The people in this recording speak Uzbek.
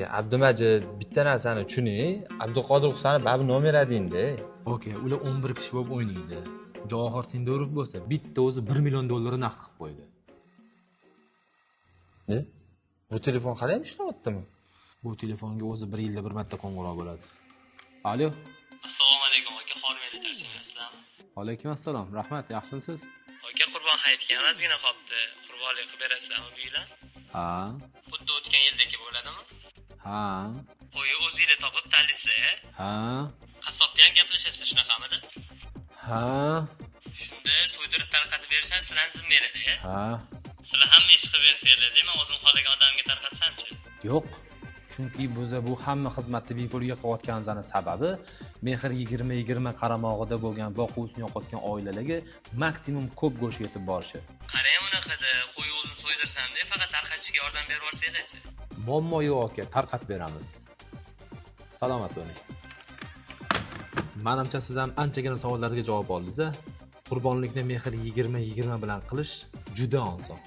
Abdumajid, bitta narsani tushuning. Abduqodir Husanov baribir nomer 1-da. Okey, ular 11 kishi bo'lib o'ynaydi. Javohir Sindorov bo'lsa, bitta o'zi $1 million naqd qilib qo'ydi. Ne? Bu telefon hali ham ishlayaptimi? Bu telefonga o'zi 1 yilda bir marta qo'ng'iroq bo'ladi. Alo. Assalomu alaykum aka, hormanglar, charchamayapsizlarmi? Alaykum assalom. Rahmat, yaxshimisiz? Aka, Qurbon hayitga ham ozgina qolibdi. Qurbonlik qilib berasizlarmi bu yil ham? Ha. Xuddi o'tgan yildagi bo'ladimi? Ha. Qo'yi o'zinglar topib tanlaysizlar. Ha. Qassobga ham gaplashasizlar, shunaqamidi? Ha. Shunda so'ydirib tarqatib bersan, sizlarni zimmanglarda. Ha. Sizlar hamma ish qilib bersanglar, demak o'zim xohlagan odamga tarqatsamchi? Yo'q. Chunki biza bu hamma xizmatni bepulga qilayotganimizning sababi Mehr 20-20 qaramog'ida bo'lgan boquvchisini yo'qotgan oilalarga maksimum ko'p go'sht yetib borishi. Qarang, unaqada qo'y o'zim so'ydirsam-da, faqat tarqatishga yordam berib yuborsanglar-chi. Muammo yo'q aka, tarqatib beramiz. Salomat bo'ling. Menimcha siz ham anchagina savollarga javob oldingiz-a? Qurbonlikni Mehr 20-20 bilan qilish juda oson.